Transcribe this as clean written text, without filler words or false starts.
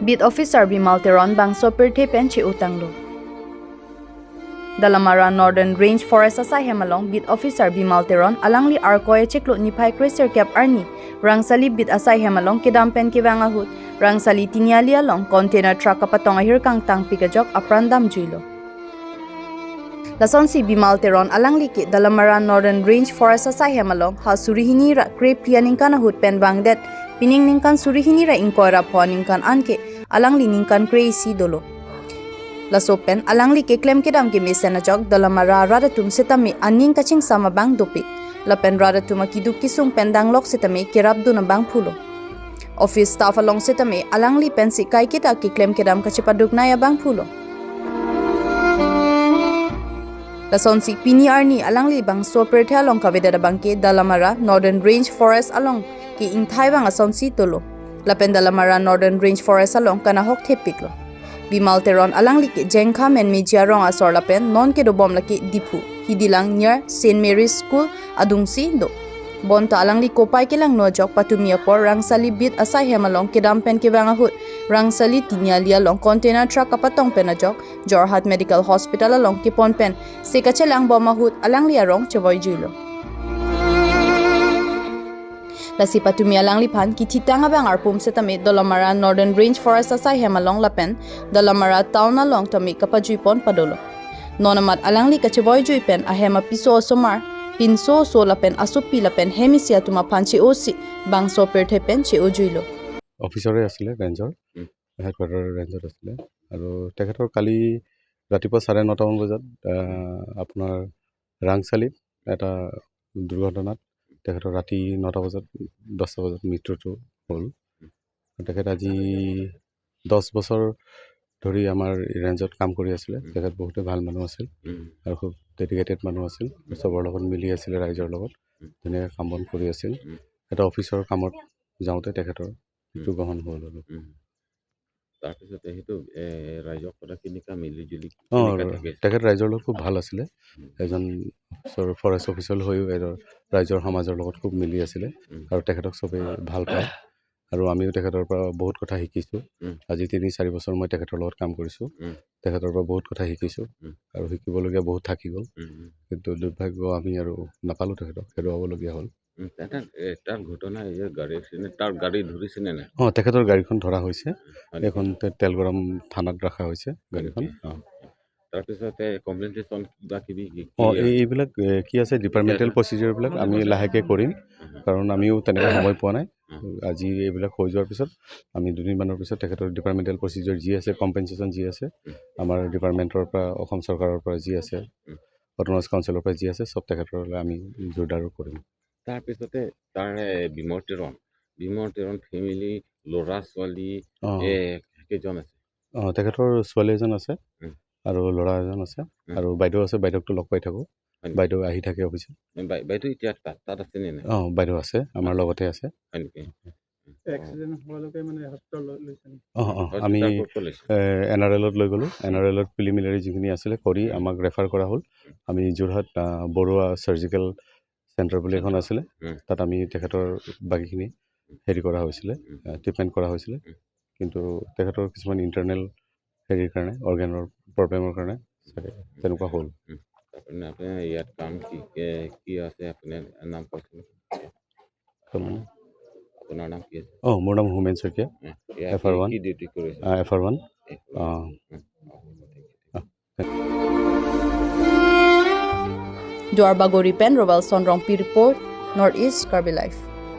Beat officer Bimal Teron bang so pirthe pen che utanglo. Dalamara Northern Range Forest asai hemalong beat officer Bimal Teron alangli arkoy cheklo niphai kreser cap arni Rangsali beat asai hemalong kidam pen kiwanga hut Rangsali tiniali along container truck apatong ahir kang tang pikajok aprandam juilo. Lason si Bimal Teron alangli ki Dalamara Northern Range Forest asai hemalong ha surihini ra krep plianing kana hut pen bangdet pining ningkan surihini ra ingkoi ra pho ningkan anke alangli ningkan crazy dolo. Lasopen alangli ke klem kedam ke mesena jok Dalamara rada tum setami aning kaching sama bang dopi. Lapen rada tuma kiduk kisung pendang lok setami kerap duna bang phulo. Office staff along setami alangli pensi kai kita ki klem kedam kachipaduk naya bang phulo. Lason si pini arni alangli bang so perthe along kaveda bangke Dalamara Northern Range Forest along ki ingthai bang ason si tolo. Lapen Dalamara Northern Range Forest along kana hok thepiklo. Bimal Teron alangli ke jengkha men mi jiarong asor lapen non ke do bom laki dipu hidilang near St. Mary's School adungsi do. Bonta alangli kopai kelang no jok patumi apor Rangsali bit asai hemalong kedam pen kewanga hut Rangsali tinialia long container truck apatong pen ajok Jorhat Medical Hospital along kipon pen sekachelang boma hut alangli arong chavoy juilo. Lasi patumi alangli phan ki thitanga bang arpum setami Dalamara Northern Range Forest asai hemalong lapen Dalamara town along tami kapajui pon padolo. Nonamat alangli kachavoy jui pen ahema piso osomar pinso so lapen asupi lapen hemisia tuma phanchi osi bang so perthe pen che ojuilo. অফিচাৰে আছিলে ৰেঞ্জৰ, headquarter ৰেঞ্জত আছিলে আৰু তেখেতৰ কালি ৰাতিপুৱা 9:30মান বজাত আপোনাৰ ৰাংচালিত এটা দুৰ্ঘটনাত তেখেতৰ ৰাতি 9টা বজাত, 10টা বজাত মৃত্যুটো হ'ল। তেখেত আজি 10 বছৰ ধৰি আমাৰ ৰেঞ্জত কাম কৰি আছিলে। তেখেত বহুতেই ভাল মানুহ আছিল আৰু খুব ডেডিকেটেড মানুহ আছিল। চবৰ লগত মিলি আছিলে, ৰাইজৰ লগত ধুনীয়াকৈ কাম বন কৰি আছিল। এটা অফিচৰ কামত যাওঁতে তেখেতৰ মৃত্যু গ্ৰহণ হ'ল আৰু তাৰপিছতে সেইটো ৰাইজক কথা কেনেকুৱা মিলি জুলি অঁ, কেনেকুৱা থাকে? তেখেত ৰাইজৰ লগত খুব ভাল আছিলে। এজন অফিচৰ, ফৰেষ্ট অফিচাৰ হৈও এজন ৰাইজৰ সমাজৰ লগত খুব মিলি আছিলে আৰু তেখেতক চবেই ভাল পায় আৰু আমিও তেখেতৰ পৰা বহুত কথা শিকিছোঁ। আজি 3-4 বছৰ মই তেখেতৰ লগত কাম কৰিছোঁ। তেখেতৰ পৰা বহুত কথা শিকিছোঁ আৰু শিকিবলগীয়া বহুত থাকি গ'ল। কিন্তু দুৰ্ভাগ্য, আমি আৰু নাপালোঁ তেখেতক, হেৰুৱাবলগীয়া হ'ল। তাৰ ঘটনা, এই যে গাড়ী এক্সিডেণ্ট, তাৰ গাড়ী ধৰিছেনে নাই? অঁ, তেখেতৰ গাড়ীখন ধৰা হৈছে। হয় নেকি? এইখন তেলগৰম থানাত ৰখা হৈছে গাড়ীখন। অঁ। তাৰপিছতে কম্পেনচেশ্যন কিবা কিবি কি অঁ, কি এইবিলাক কি আছে, ডিপাৰ্টমেণ্টেল প্ৰচিডিউৰবিলাক আমি লাহেকৈ কৰিম, কাৰণ আমিও তেনেকৈ সময় পোৱা নাই। আজি এইবিলাক হৈ যোৱাৰ পিছত আমি দুদিনমানৰ পিছত তেখেতৰ ডিপাৰ্টমেণ্টেল প্ৰচিডিউৰ যি আছে, কম্পেনচেশ্যন যি আছে, আমাৰ ডিপাৰ্টমেণ্টৰ পৰা, অসম চৰকাৰৰ পৰা যি আছে, অট'নমাছ কাউন্সিলৰ পৰা যি আছে, চব তেখেতলৈ আমি জোৰদাৰো কৰিম। তাৰপিছতে তাৰ বিমল তেৰণ ফেমিলি, ল'ৰা ছোৱালী অঁ। কেইজন আছে? অঁ, তেখেতৰ ছোৱালী এজন আছে আৰু ল'ৰা এজন আছে আৰু বাইদেউ আছে। বাইদেউকতো লগ পাই থাকোঁ। হয় নেকি? বাইদেউ আহি থাকে অফিচত। বাইদেউ এতিয়া তাত আছে নে নাই? অঁ, বাইদেউ আছে, আমাৰ লগতে আছে। হয় নেকি? এক্সিডেণ্ট হোৱালৈকে মানে হস্পিটেল লৈছে নেকি? অঁ, আমি হস্পিটেল ক'ত ক'ত লৈছে? এন আৰ এলত লৈ গ'লোঁ। এন আৰ এলত প্ৰিলিমিনাৰী যিখিনি আছিলে কৰি আমাক ৰেফাৰ কৰা হ'ল। আমি যোৰহাট বৰুৱা চাৰ্জিকেল চেণ্টাৰ বুলি এখন আছিলে, তাত আমি তেখেতৰ বাকীখিনি হেৰি কৰা হৈছিলে, ট্ৰিটমেণ্ট কৰা হৈছিলে। কিন্তু তেখেতৰ কিছুমান ইণ্টাৰনেল হেৰিৰ কাৰণে, অৰ্গেনৰ প্ৰব্লেমৰ কাৰণে চাগে তেনেকুৱা হ'ল। তাৰপৰা আপোনাৰ ইয়াত কাম কি কি আছে? আপোনাৰ নাম কওকচোন। তাৰমানে আপোনাৰ নাম কি আছে? অঁ, মোৰ নাম হোমেন শইকীয়া। ইয়াত FR1। কি ডিউটি কৰিছে? FR1। অঁ। অঁ। Duar Bagori pen Robelson Rongpi report, North East Karbi Life.